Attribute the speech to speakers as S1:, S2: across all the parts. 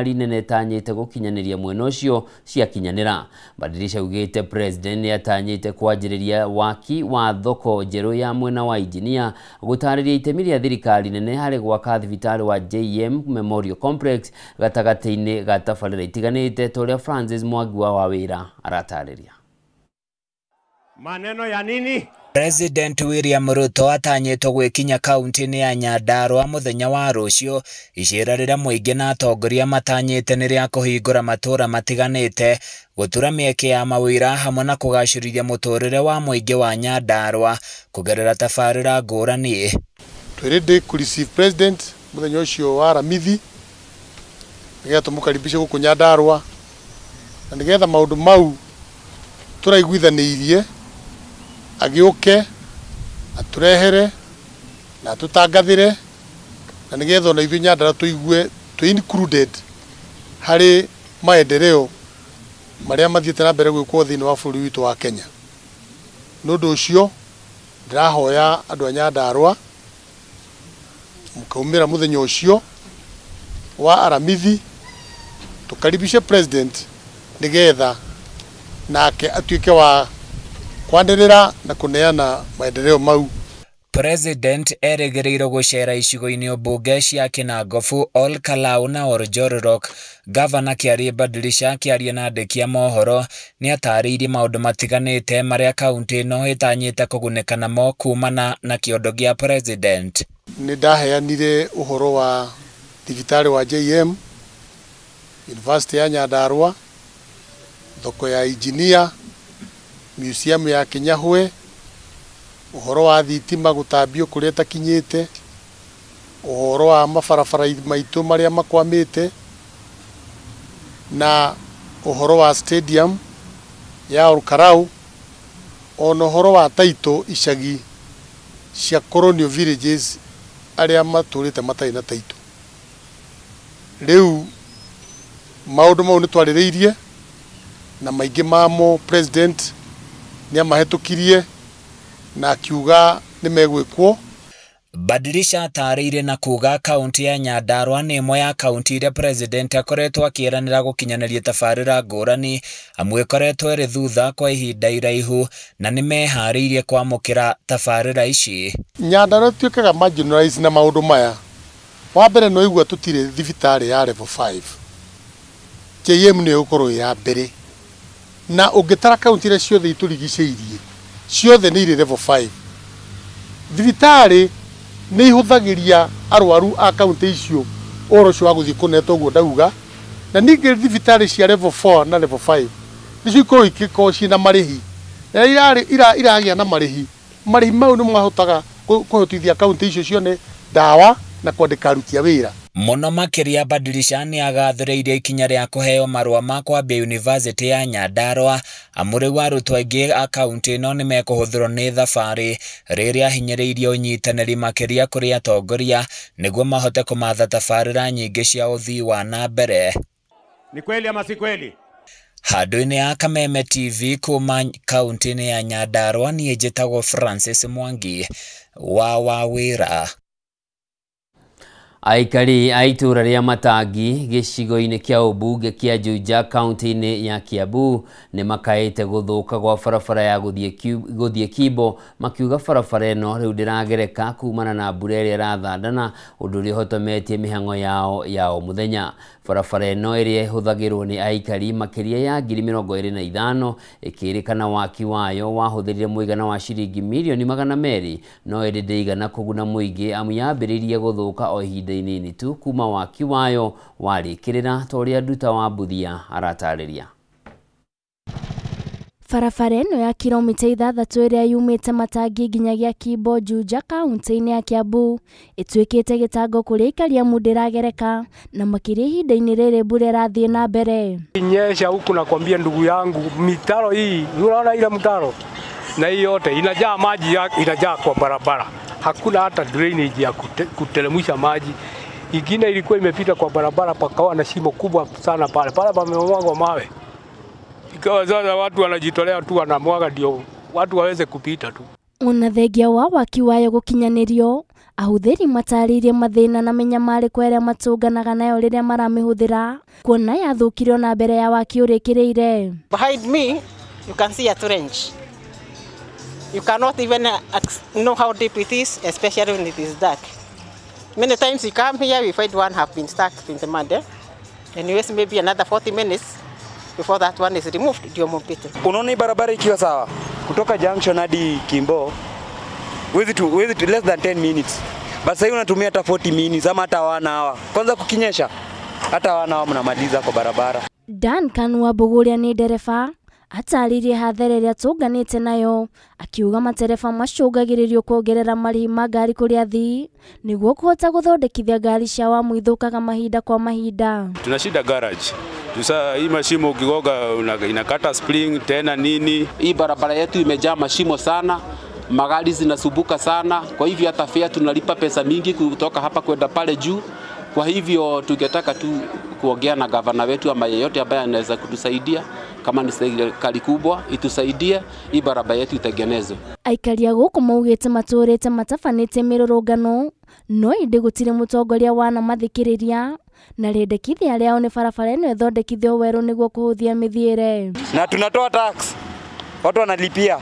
S1: Nene ĩtanyĩte gũkinyanĩria mwena ũcio ciakinyanĩra. Badilisha augĩte President nĩatanyĩte kwanjĩrĩria waki wa thoko njerũ ya mwena wa injinia, gũtarĩria itemi rĩa thirikari nene harĩ gwaka thibitarĩ wa JM Memorial Complex gatagatĩ-inĩ ga tabarĩra itiganĩte ta ũrĩa Francis Mwangi wa Wawĩra aratarĩria.
S2: Maneno ya nini?
S3: President William Ruto atanyĩtwo gwĩkinya kaunti-inĩ ya Nyandarua mũthenya wa rũciũ. Icera rĩrĩa mũingĩ na atongoria matanyĩte nĩ rĩa kũhingũra matũũra matiganĩte, gũtura mĩeke ya mawĩra hamwe na kũgacĩrithia mũtũrĩre wa mũingĩ wa Nyandarua kũgerera tabarĩra ngũrani.
S4: Twĩ ready kũ receive president mũthenya ũcio wa Aramithi nĩgetha tũmũkaribishe gũkũ Nyandarua na nĩgetha maũndũ mau tũraiguithanĩirie agĩũke atũrehere na atũtangathĩre na nĩgetha ona ithuĩ Nyandarua tũigue twĩ included harĩ maendeleo marĩa mathiĩte na mbere gwĩkwo thĩinĩ wa bũrũri witũ wa Kenya. Nĩ ũndũ ũcio ndĩrahoya andũ a Nyandarua mũkaumĩra mũthenya ũcio wa Aramithi tũkaribishe president nĩgetha nake atuĩke wa kwanĩrĩra na kũneana maendeleo mau.
S3: President erĩgĩrĩirwo gũcera icigo-inĩ mbunge cia Kinangofu, Ol Kalou na Oljororok. Gavana Kĩarie Badilisha akĩaria na andĩki a mohoro nĩatarĩirie maũndũ matiganĩte marĩa kaunti ĩno ĩtanyĩte kũgunĩka namo kumana na kĩondo gĩa President.
S4: Nĩ ndaheanire ũhoro wa thibitarĩ wa JM, University ya Nyandarua, thoko ya injinia, museum ya Kinyahwe, ũhoro wa thitima gũtambio kũrĩa ĩtakinyĩte, ũhoro wa mabarabara maitũ marĩa makwamĩte, na ũhoro wa stadium ya Ol Kalou, ona ũhoro wa taito icagi cia colonial villages arĩa matũrĩte matarĩ na taito. Rĩu maũndũ mau nĩ twarĩrĩirie na maingĩ mamo president nĩamahĩtũkirie na akiuga nĩ megwĩkwo.
S3: Badilisha atarĩirie na kuga kaunti ya Nyandarua nĩ ĩmwe ya kaunti iria president akoretwo akĩĩranĩra gũkinyanĩria tabarĩra ngũrani, amu ĩkoretwo ĩrĩ thutha kwa ihinda iraihu na nĩmeharĩirie kwamũkĩra tabarĩra ici.
S4: Nyandarua ĩtuĩkaga marginalized na maũndũ maya. Wa mbere nĩ waigua tũtirĩ thibitarĩ ya level 5. JM nĩyo ĩgũkorwo ĩ ya mbere. Na ũngĩtara kaunti iria ciothe itũrigicĩirie, ciothe nĩ irĩ level 5. Thibitarĩ nĩ ihũthagĩria arwaru a kaunti icio ũhoro ũcio wa gũthiĩ kũnetwo ũguo ndauga, na ningĩ thibitarĩ cia level 4 na level 5 nĩcio ikoragwo igĩkorwo ciĩna marĩhi. Na iragĩa na marĩhi, marĩhi mau nĩ mahotaga kũhotithia kaunti icio cione ndawa na kwandĩka aruti a wĩra.
S3: Mũno makĩria Badilisha nĩ agathĩrĩirie ikinya rĩa kũheo marũa ma kwambia University ya Nyandarua, amu rĩu arutwo aingĩ a kaunti ĩno nĩ mekũhũthĩrwo nĩ thabarĩ rĩrĩa ahinyĩrĩirie ũnyitanĩri makĩria kũrĩ atongoria nĩguo mahote kũmatha tabarĩra nyingĩ cia ũthii wa na mbere.
S2: Ni kweli ama si kweli?
S3: Handũ-inĩ ya Kameme TV kuma kaunti-inĩ ya Nyandarua, niĩ njĩtagwo Francis Mwangi wa Wawĩra.
S1: Aikari a itũũra rĩa Matangi gĩcigo-inĩ kĩa ũmbunge kĩa Juja kaunti-inĩ ya Kiambu nĩ makaĩte gũthũka gwa barabara ya gũthiĩ Kimbo, makiuga barabara ĩno rĩu ndĩragereka kumana na mbura ĩrĩa ĩrathandana, ũndũ ũrĩa ũhotometie mĩhang'o yao ya o mũthenya. Barabara ĩno ĩrĩa ĩhũthagĩrwo nĩ aikari makĩria ya 25,000 ĩkĩrĩkana waki wayo wahũthĩrire mũigana wa ciringi mirioni 200, no ĩndĩ ndĩigana kũguna mũingĩ amu yambĩrĩirie gũthũka o ihinda inini tu kuma waki wayo warĩkĩrĩra, ta ũrĩa Nduta wa Mbuthia aratarĩria.
S5: Barabara ĩno ya kilomita 6 ĩrĩa yumĩte Matangi nginyagia Kimbo Juja kaunti-inĩ ya Kiambu ĩtuĩkĩte gĩtango kũrĩ aikari amu ndĩragereka na makĩria ihinda-inĩ rĩrĩ mbura ĩrathiĩ na mbere.
S6: Inyesha huku nakwambia ndugu yangu, mitaro hii, unaona ile mtaro na hii yote inajaa maji, inajaa kwa barabara. Hakuna hata drainage ya kuteremsha maji. Ingine ilikuwa imepita kwa barabara, pakawa na shimo kubwa sana pale. Pale pamemwagwa mawe. Ikawa sasa watu wanajitolea tu wanamwaga ndio watu waweze kupita tu.
S5: Ona thengia wa waki wayo gũkinyanĩrio, Ahũthĩri matarĩirie mathĩna na mĩnyamarĩko ĩrĩa matũnganaga nayo rĩrĩa maramĩhũthĩra kuona yathũkire ona mbere ya waki ũrĩkĩrĩire.
S7: Behind me you can see a trench. You cannot even know how deep it is, especially when it is dark. Many times we come here, we find one have been stuck in the mud. Anyways, maybe another 40 minutes before that one is removed, ndio mpite.
S8: Unaona barabara ikiwa sawa kutoka junction hadi Kimbo with less than 10 minutes. But sasa unatumia hata 40 minutes ama hata 1 hour. Kwanza kukinyesha hata 1 hour mnamaliza kwa barabara.
S5: Duncan Wabuguria ni ndereba atarĩirie hathara ĩrĩa tũnganĩte nayo akiuga matereba macũngagĩrĩrio kuongerera marĩhi ma ngari kũrĩ athii nĩguo kũhota gũthondekithia ngari cia amu ithũkaga mahinda kwa mahinda.
S9: Tuna shida garage. Tusa hii mashimo ukigoga inakata spring tena nini.
S10: Hii barabara yetu imejaa mashimo sana, magari zinasumbuka sana, kwa hivyo hata fare tunalipa pesa mingi kutoka hapa kwenda pale juu. Kwa hivyo tungetaka tu kuongea na gavana wetu ama yeyote ambaye anaweza kutusaidia, kama ni serikali kubwa itusaidie hii barabara yetu itengenezwe.
S5: Aikari a gũkũ maugĩte matũrĩte matabanĩte mĩrũrũngano no ĩndĩ gũtirĩ mũtongoria wanamathikĩrĩria na rĩendekithia rĩao nĩ barabara ĩno ĩthondekithio werũ nĩguo kũhũthia mĩthiĩre.
S8: Na tunatoa tax, watu wanalipia.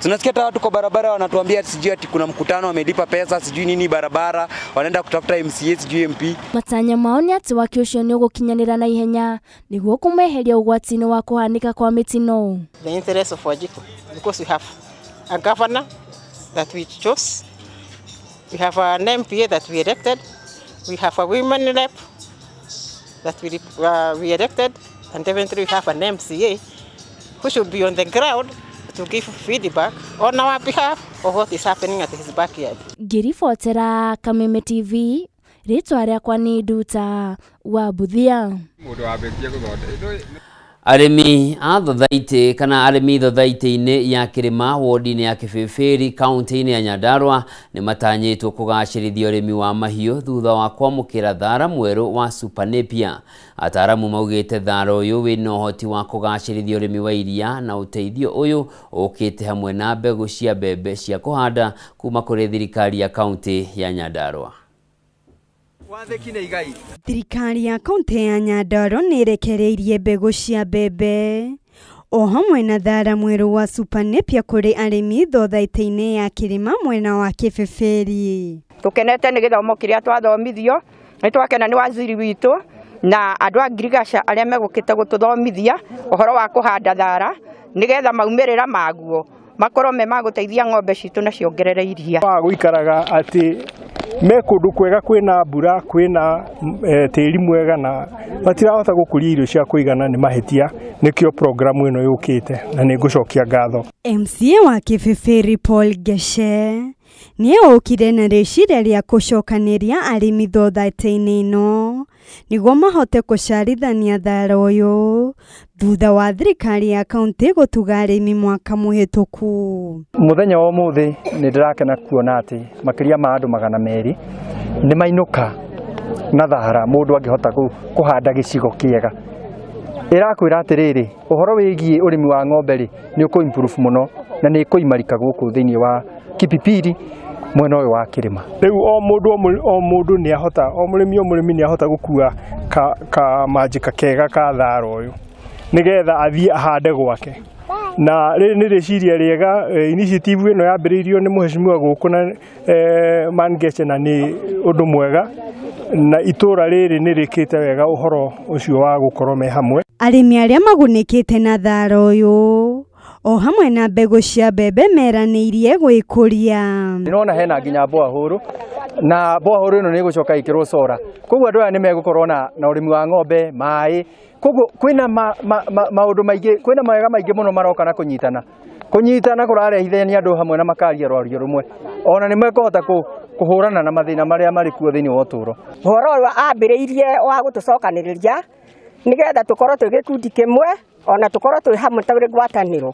S8: Tunasikia hata watu kwa barabara wanatuambia sijui ati kuna mkutano wamelipa pesa sijui nini barabara, wanaenda kutafuta MCA sijui MP.
S5: Matanya mao nĩ atĩ waki ũcio nĩ ũgũkinyanĩra na ihenya nĩguo kũmeheria ũgwati-inĩ wa kũhanĩka kwa mĩtino.
S7: The interest of Wanjiku, because we have a governor that we chose, we have an MPA that we elected, we have a women rep that we elected, and eventually we have an MCA who should be on the ground to give feedback on our behalf of what is happening at his backyard.
S5: Ngĩribotera Kameme TV, rĩtwa rĩakwa nĩ Nduta wa Buthia.
S1: Arĩmi a thothaitĩ kana arĩmi thothaitĩ-inĩ ya Kĩrĩma wodi-inĩ ya Kĩbĩbĩri kaunti-inĩ ya Nyandarua nĩ matanyĩtwo kũgacĩrithia ũrĩmi wa mahiũ thutha wa kwamũkĩra thara mwerũ wa Super Napier. Ataaramu maugĩte thara ũyũ wĩna ũhoti wa kũgacĩrithia ũrĩmi wa iria na ũteithio ũyũ ũkĩte hamwe na mbegũ cia mbembe cia kũhanda kuma kũrĩ thirikari ya kaunti ya Nyandarua.
S11: Thirikari ya kaunti ya Nyandarua nĩ ĩrekereirie mbegũ cia mbembe o hamwe na thara mwerũ wa Super Napier kũrĩ arĩmi thothaitĩ-inĩ ya Kĩrĩma mwena wa Kĩbĩbĩri.
S12: Tũkenete nĩ gĩthomo kĩrĩa twathomithio, nĩ twakena nĩ waziri witũ na andũ a ngirigaca arĩa megũkĩte gũtũthomithia ũhoro wa kũhanda thara nĩgetha maumĩrĩra maguo makorwo me magũteithia ng'ombe citũ na ciongerere iria.
S13: Wa gũikaraga atĩ me kũndũ kwega kwĩna mbura kwĩna tĩri mwega na matirahota gũkũria irio cia kũigana nĩ mahĩtia, nĩkĩo programu ĩno yũkĩte na nĩ ngũcokia ngatho.
S11: MCA wa Kĩbĩbĩri Paul Geshe nĩokire na rĩciria rĩa gũcokanĩria arĩmi thothaitĩ-inĩ ĩno nĩguo mahote gũcarithania thara ũyũ thutha wa thirikari ya kaunti gũtuga arĩmi mwaka mũhĩtũku.
S14: Mũthenya wa ũmũthĩ nĩ ndĩrakena kuona atĩ makĩria ma andũ 200 nĩ mainũka na thara mũndũ angĩhota kũhanda gĩcigo kĩega. Ĩrakwĩra atĩrĩrĩ, ũhoro wĩgiĩ ũrĩmi wa ng'ombe rĩ nĩ ũkũ improve mũno na nĩ ĩkũimarika gũkũ thĩinĩ wa Kipipiri mwena ũyũ wa Kĩrĩma.
S13: Rĩu o mũndũ nĩ ahota, o mũrĩmi nĩ ahota gũkua kamanjĩka kega ka thara ũyũ nĩgetha athiĩ ahande gwake. Na rĩrĩ nĩ rĩciria rĩega, initiative ĩno yambĩrĩirio nĩ mũheshimiwa gũkũ na Mangeche na nĩ ũndũ mwega na itũra rĩrĩ nĩ rĩkĩte wega ũhoro ũcio wa gũkorwo me hamwe.
S11: Arĩmi arĩa magunĩkĩte na thara ũyũ o hamwe na mbegũ cia mbembe meranĩirie gwĩkũria.
S14: Ndĩrona hena nginya boahũrũ na boahũrũ ĩno nĩ ĩgũcoka ĩkĩrwo sora, koguo andũ aya nĩ megũkorwo na ũrĩmi wa ng'ombe, maĩ, koguo kwĩna maũndũ maingĩ, kwĩna mawega maingĩ mũno maroka na kũnyitana. Kũnyitana kũrarehithania andũ hamwe na makaria rwario rũmwe, ona nĩ mekũhota kũhũrana na mathĩna marĩa marĩ kuo thĩinĩ wa ũtũũro.
S15: Ũhoro ũyũ ambĩrĩirie wa gũtũcokanĩrĩria
S12: Nigetha tukorwo twĩ gĩkundi kĩmwe ona tukorwo twĩ hamwe tũrĩ ngwatanĩro.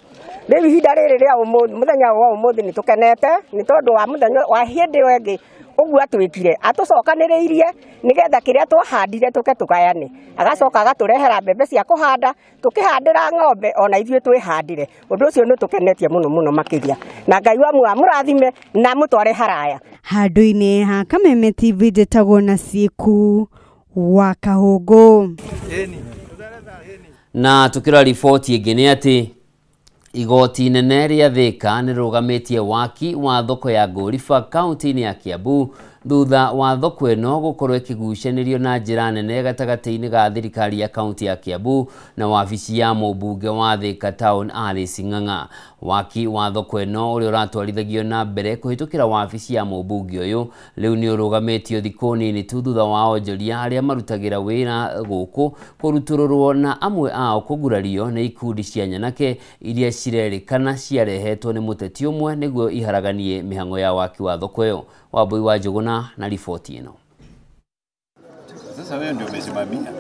S12: Rĩu ihinda rĩrĩ rĩa ũmũthĩ, mũthenya wa ũmũthĩ nĩ tũkenete nĩ tondũ wa mũthenya wa hĩndĩ ĩyo ĩngĩ ũguo atwĩkire, atũcokanĩrĩirie nĩgetha kĩrĩa twahandire tũke tũgayane. Agacoka agatũrehera mbembe cia kũhanda, tũkĩhandĩra ng'ombe ona ithuĩ twĩhandĩre. Ũndũ ũcio nĩ ũtũkenetie mũno mũno makĩria, na Ngai wa amũrathime na amũtware haraya.
S11: Handũ-inĩ ha Kameme TV njĩtagwo na Ciku wa Kahũngũ.
S1: Na tukĩrora riboti ĩngĩ nĩ atĩ igoti inene rĩa Thika nĩrũgamĩtie waki wa thoko ya Ngũriba kaunti-inĩ ya Kiambu thutha wa thoko ĩno gũkorwo ĩkĩgucanĩrio na njĩra nene gatagatĩ-inĩ ga thirikari ya kaunti ya Kiambu na wabici ya mũmbunge wa Thika Town Alice Ng'ang'a. Waki wa thoko ĩno ũrĩa ũratwarithagio na mbere kũhĩtũkĩra wabici ya mũmbunge ũyũ rĩu nĩ ũrũgamĩtio thikũ nini tu thutha wa onjoria arĩa marutagĩra wĩra gũkũ kũrutũrũrwo na amwe ao kũgurario nĩ ikundi cia nyanake iria cirerĩkana ciarehetwo nĩ mũteti ũmwe nĩguo iharaganie mĩhang'o ya waki wa thoko ĩyo. Wambui wa Njũgũna na riboti ĩno.
S15: Sasa wewe ndio umesimamia.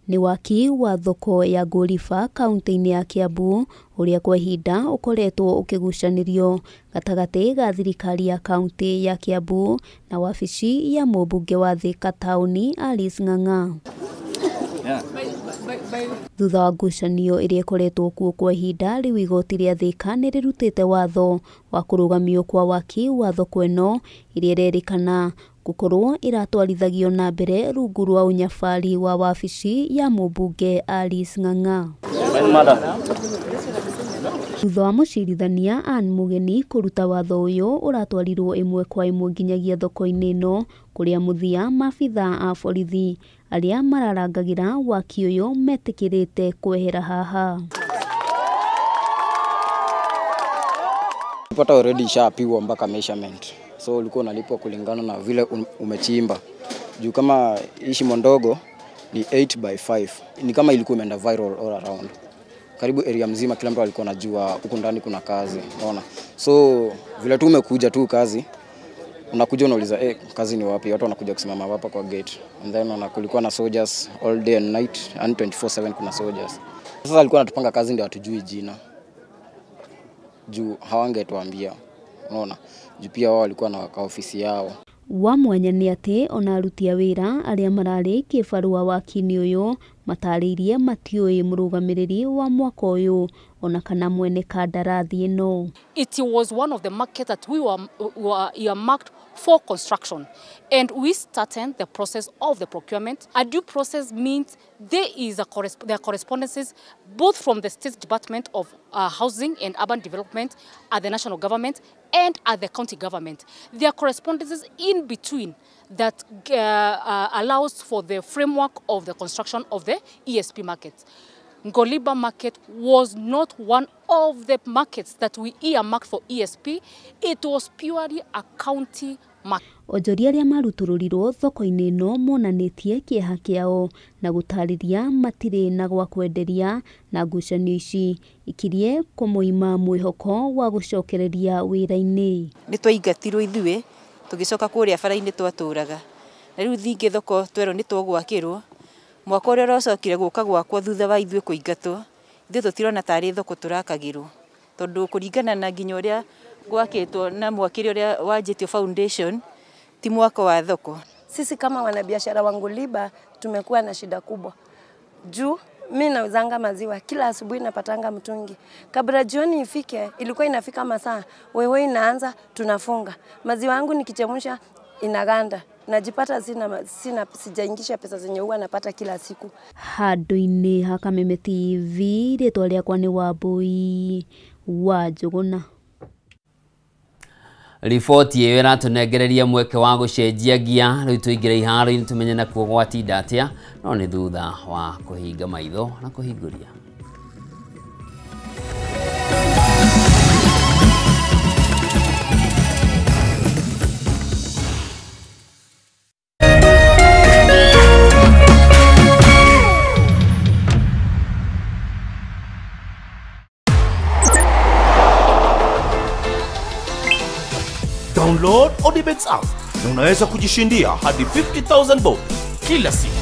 S16: Ni waki wa thoko ya Ngũriba kaunti-inĩ ya Kiambu ũrĩa kwa ihinda ũkoretwo ũkĩgucanĩrio gatagatĩ ga thirikari ya kaunti ya Kiambu na wabici ya mũmbunge wa Thika Taũni Alice Ng'ang'a. Thutha wa ngucanio ĩrĩa ĩkoretwo kuo kwa ihinda, rĩu igoti rĩa Thika nĩ rĩrutĩte watho wa kũrũgamio kwa waki wa thoko ĩno ĩrĩa ĩrerĩkana gũkorwo ĩratwarithagio na mbere rungu rwa ũnyabari wa wabici ya mũmbunge Alice Ng'ang'a. Thutha wa mũcirithania Ann Mũgeni kũruta watho ũyũ ũratwarirwo ĩmwe kwa ĩmwe nginyagia thoko-inĩ ĩno kũrĩa mũthia maabithaa a borithi arĩa mararangagĩra waki ũyũ metĩkĩrĩte kwehera haha.
S17: Pata already ishapigwa mpaka measurement, so ulikuwa unalipwa kulingana na vile umechimba. Juu kama hii shimo ndogo ni 8 by 5, ni kama ilikuwa imeenda viral all around. Karibu area mzima kila mtu alikuwa anajua huku ndani kuna kazi, unaona. So vile tu umekuja tu kazi, unakuja unauliza kazi ni wapi? Watu wanakuja kusimama hapa kwa gate. And then kulikuwa na soldiers all day and night, and 24/7 kuna soldiers. Sasa alikuwa anatupanga kazi ndio hatujui jina. Juu hawangetuambia, unaona. Juu pia wao walikuwa na ofisi yao.
S16: Wa mwanya nĩ atĩ ona aruti a wĩra arĩa mararĩ kĩbarũa waki-inĩ ũyũ matarĩirie matiũĩ mũrũgamĩrĩri wa mwaka ũyũ ona kana mwene kandarathi ĩno.
S18: It was one of the markets that we were earmarked for construction, and we started the process of the procurement. A due process means there are correspondences both from the State Department of Housing and Urban Development at the national government and at the county government. There are correspondences in between that allows for the framework of the construction of the ESP markets. Ngoliba market was not one of the markets that we earmarked for ESP. It was purely a county market.
S16: Onjoria arĩa marutũrũrirwo thoko-inĩ ĩno monanĩtie kĩeha kĩao na gũtarĩria matirĩ na gwa kwenderia na ngucanio ici ikirie kũmũima mwĩhoko wa gũcokereria wĩra-inĩ.
S19: Nĩ twaingatirwo ithuĩ tũgĩcoka kũrĩa bara-inĩ twatũraga, na rĩu thingĩ thoko twerwo nĩ tũgwakĩrwo. Mwaka ũrĩa ũracokire gũka gwakwo thutha wa ithuĩ kũingatwo, ithuĩ tũtirona tarĩ thoko tũrakagĩrwo, tondũ kũringana na nginya ũrĩa gwakĩtwo na mwakĩre ũrĩa wanjĩtio foundation ti mwako wa thoko.
S20: Sisi kama wanabiashara wa Ngoliba tumekuwa na shida kubwa. Juu mimi nauzanga maziwa kila asubuhi napatanga mtungi. Kabla jioni ifike, ilikuwa inafika masaa wewe inaanza tunafunga. Maziwa yangu nikichemsha inaganda. Najipata sina sijaingisha pesa zenye huwa napata kila siku.
S16: Handũ-inĩ ha Kameme TV, rĩtwa rĩakwa nĩ Wambui wa Njũgũna.
S1: Riboti ĩyo ĩratũnengereria mweke wa gũcenjia ngia. Rĩu tũingĩre iharo-inĩ tũmenye nakuo gwatinda atĩa, no nĩ thutha wa kũhinga maitho na kũhingũria.
S15: Download Odibets app na unaweza kujishindia hadi 50,000 bob kila siku.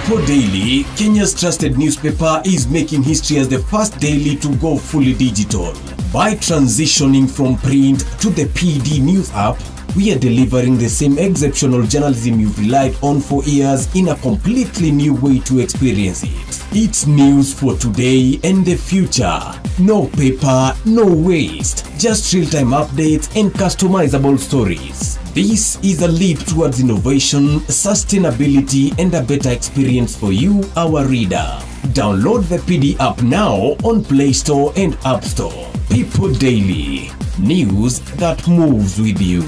S21: People Daily, Kenya's trusted newspaper, is making history as the first daily to go fully digital. By transitioning from print to the PD News app, we are delivering the same exceptional journalism you've relied on for years in a completely new way to experience it. It's news for today and the future. No paper, no waste. Just real-time updates and customizable stories. This is a leap towards innovation, sustainability, and a better experience for you, our reader. Download the PD app now on Play Store and App Store. People Daily, news that moves with you.